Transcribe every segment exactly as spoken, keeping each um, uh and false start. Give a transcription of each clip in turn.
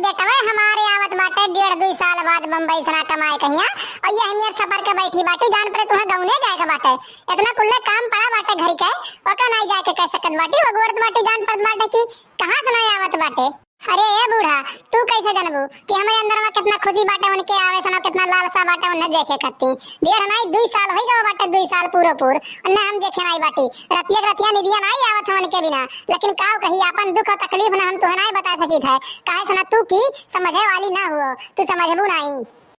बेटवा हमारे आवत बाटे डेढ़ दुई साल बाद बम्बई से ना कमाए कहिया, और ये हमियर सफर के बैठी बाटी, जान पड़े तुहें गौने जाए के बाटे। इतना कुल्ले काम पड़ा बाटे घर के, ओका नाई जाए के कह सकत बाटी, वो गोरत बाटी, जान पड़त बाटे कि कहाँ से ना आवत बाटे। अरे ए बूढ़ा, तू कैसे जानबू कि हमें अंदर में कितना खुशी बाटे उनके आवे से ना, कितना लालसा बाटे उन्हें देखे खातिर। डेढ़ नाई दुई साल होई गवा बाटे, दुई साल पूरो पूर उन्हें हम देखे नाई बाटी। रतिया के रतिया निदिया नाई आवत है उनके बिना, लेकिन काव कही आपन दुख और तकलीफ ना हम तुहें नाई बता सकित है, काहे से ना तू की समझे वाली ना हुओ, तू समझबू नाई।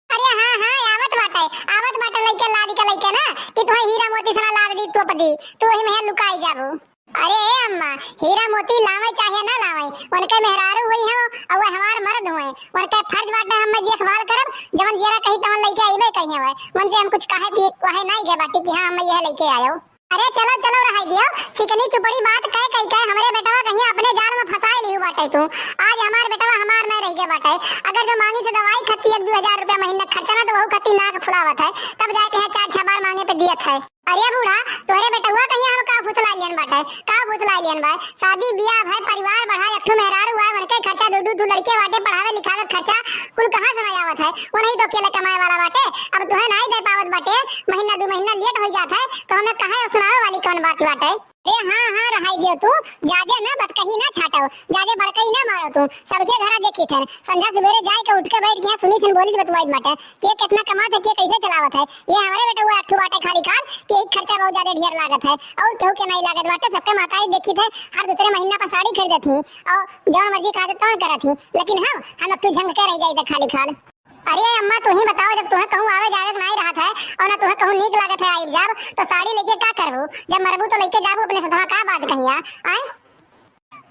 अरे हाँ हाँ, आवत बाटे, आवत बाटे लइके लाद के लइके ना, कि तुहें हीरा मोती से ना लाद दी, तोप दी, तू वही में लुकाई जाबू। अरे ए अम्मा, हीरा मोती लावे चाहे ना लावे, उनके मेहरारू हुई हो और वो हमार मर्द हुए, उनके फर्ज बाटे हम देखभाल करब, जवन जेरा कही तवन लइके अइबे कहिए हुए, उनसे हम कुछ कहे पिए कहे नाई गए बाटी कि हाँ हम यह लइके आयो। अरे चलो चलो, रहाई दियो, चिकनी चुपड़ी बात कह कह के हमरे बेटवा कहीं अपने जाल में फंसाए लिहू बाटे तू। आज हमार बेटवा हमार नहीं रह गए बाटे, अगर जो मांगी तो दवाई खत्ती एक दो हजार रुपया महीना खर्चा ना तो वहू खत्ती नाक फुलावत है, तब जाके यहाँ चार छह बार मांगे पे दियत है। अरे बूढ़ा, तोहरे बेटवा कहीं हम का फुसला लियन बाटे, का फुसला लियन बा? शादी बियाह भय, परिवार बढ़ा, एक ठो मेहरारू हुआ, उनके खर्चा, दू दू दू लड़के बाटे, पढ़ावे लिखावे खर्चा, कुल कहाँ से नहीं आवत है? वो नहीं तो अकेले कमाए वाला बाटे, अब तुहे नहीं दे पावत बाटे, महीना दू महीना लेट हो जात है, तो हमें कहे सुनावे वाली कौन बात बाटे? अरे हाँ हाँ, रहाई दियो तू, जादे ना बतकही ना छाटो, जादे बड़कही ना मारो तू, सबके घरा देखी थे, संझा सुबेरे जाए के उठ के बैठ गया, सुनी थे, बोली बतवाई बाटे। के कितना कमात है, के कैसे चलावत है। ये हमारे बेटवा एक ठो बाटे खाली खाल, कि एक खर्चा बहुत ज्यादा ढेर लागत है, और केहू के नहीं लागत बाटे, सबके महतारी देखी थे, हर दूसरे महीना पर साड़ी खरीदत ही, और जौन मर्जी कहते तौन करत ही, लेकिन हम, हम एक ठो झंग के रह जाई थे खाली खाल। अरे अम्मा, तू ही बताओ, जब तुहें कहूँ आवे जावे के नहीं रहत है, और ना तुहें कहूँ नीक लागत है आइब जाब, तो साड़ी लेके का करबू? जब मरबू तो लेके जाबू अपने सथवा, का बात कहिया, आय?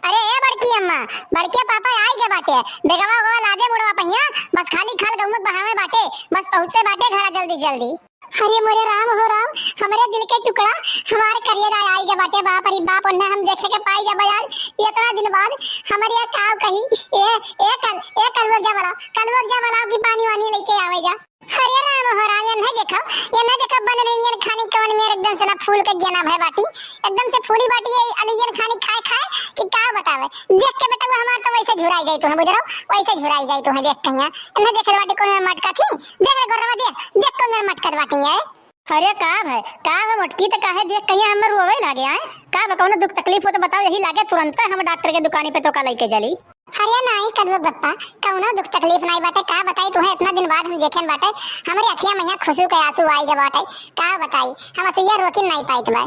अरे ए बड़की अम्मा, बड़के पापा आई गए बाटे, बेगवा उगवा लादे मुड़वा पहिया, बस खाली खाल गउमत बहावे बाटे, बस पहुँचते बाटे घरा जल्दी जल्दी। अरे मोरे राम हो राम, हमरे दिल के टुकड़ा, हमार करेजा आई गए बाटे, बाप रे बाप, उन्हें हम देखे के पाई जा बजाज, इतना दिन बाद। हमरे का कही, ए, ए कल, ए कलुआ जा बलाओ, कलुआ जा बलाओ कि पानी वानी लेके आवे जा। अरे राम हो राम, ये नहीं देखो, ये नहीं देखो, बन रही नियन खानी कवन मेर एकदम से ना फूल के गेना भय बाटी, एकदम से फूली बाटी ये अलैयन खानी खाए खाए कि का बतावे। देख के बेटवा हमार तो वैसे झुराई जाई तुहें, बुझ रहो, वैसे झुराई जाई तुहें देख कहिया। इन्हें देख बाटी कौन मेर मटका थी, देख रे गोरवा देख, देख कौन मेर मटका बाटी है। अरे का भय, का भय मोटकी, त काहे देख कहिया हमर रोवे लागे आए? का भय, कौनो दुख तकलीफ हो तो बताओ, यही लागे तुरंत हम डॉक्टर के दुकानी पे तो का लेके चली। अरे नाई कलुआ बप्पा, कौनो दुख तकलीफ नाई बाटे, का बताई तुहें, इतना दिन बाद हम देखेन बाटे, हमरे अखिया में यहाँ खुशू के आंसू आई गए बाटे, का बताई, हम असुइया रोकिन नाई पाइत बा।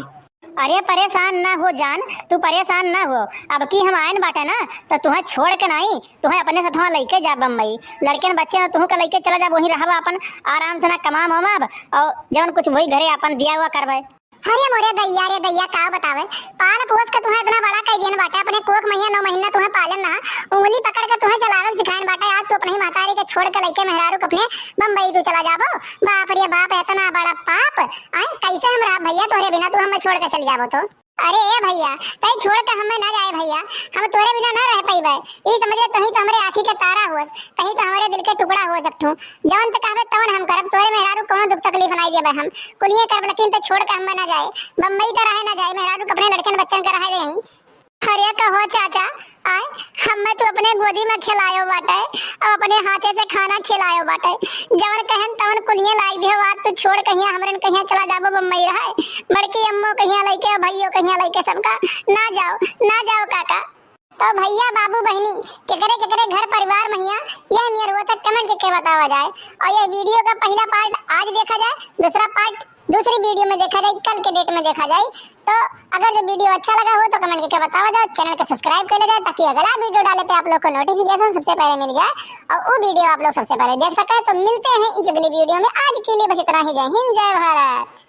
अरे परेशान ना हो जान, तू परेशान ना हो, अब की हम आयन बाटे ना, तो तुहें छोड़ के नाई, तुहें अपने साथवा लेके जा बम्बई, लड़के न बच्चे न तुहू के लेके चला जा, वहीं रहबा अपन आराम से ना कमाम वमाब, और जवन कुछ वही घरे अपन दिया हुआ करबे। अरे मोरे दैया रे दैया, का बतावे, पाल पोस के तुहें इतना बड़ा कई दियन बाटे, अपने कोख मइया नौ महीना तुहें पालन ना, उंगली पकड़ के तुहें चलावे सिखाइन बाटे, आज तू अपने ही महतारी के छोड़ के लइके मेहरारू के अपने बम्बई तू चला जाबो। बाप रे बाप, इतना बड़ा पाप, आए कैसे हम रहा भैया तोहरे बिना, तू हमें छोड़ के चल जाबो तो। अरे ए भैया, तई छोड़ के हमें ना जाए भैया, हम तोहरे बिना ना रह पइबे। ई समझ ले, तही तो हमरे आँखी के तारा होस, तही तो हमरे दिल के टुकड़ा हो सकठू। जवन त कहबे तवन हम करब, तोहरे मेहरारू कोनो दुख तकलीफ नाई देबे हम। कुलिये करब, लेकिन त छोड़ के हमें ना जाए। बम्बई त रहे ना जाए, मेहरारू के अपने लड़कन बच्चन के रहे देही। अरे कहो चाचा, आए, हमें तू अपने गोदी में खिलायो बाटे, अब अपने हाथे से खाना खिलायो बाटे। जवन कहन तवन कुलिये लाग दियो, आज तू छोड़ कहिया, हमरन कहिया चला जाबो बम्बई रहे। बड़की अम्मो कहिया लइके, भइयो कहिया लइके, सबका ना जाओ, ना जाओ काका। तो भैया, बाबू, बहिनी, केकरे केकरे घर परिवार में हिया, यह नियर हुआ था, comment के, के बतावा जाए। और यह video का पहला part आज देखा जाए, दूसरा part दूसरी video में देखा जाए, कल के date में देखा जाए। तो अगर जो video अच्छा लगा हो तो comment के, के बतावा जाए, channel के subscribe कर ले जाए, ताकि अगला video डाले पे आप लोग को notification सबसे पहले मिल जाए और वो video आप लोग सबसे पहले देख सके। तो मिलते हैं एक अगली video में, आज के लिए बस इतना ही। जय हिंद, जय भारत।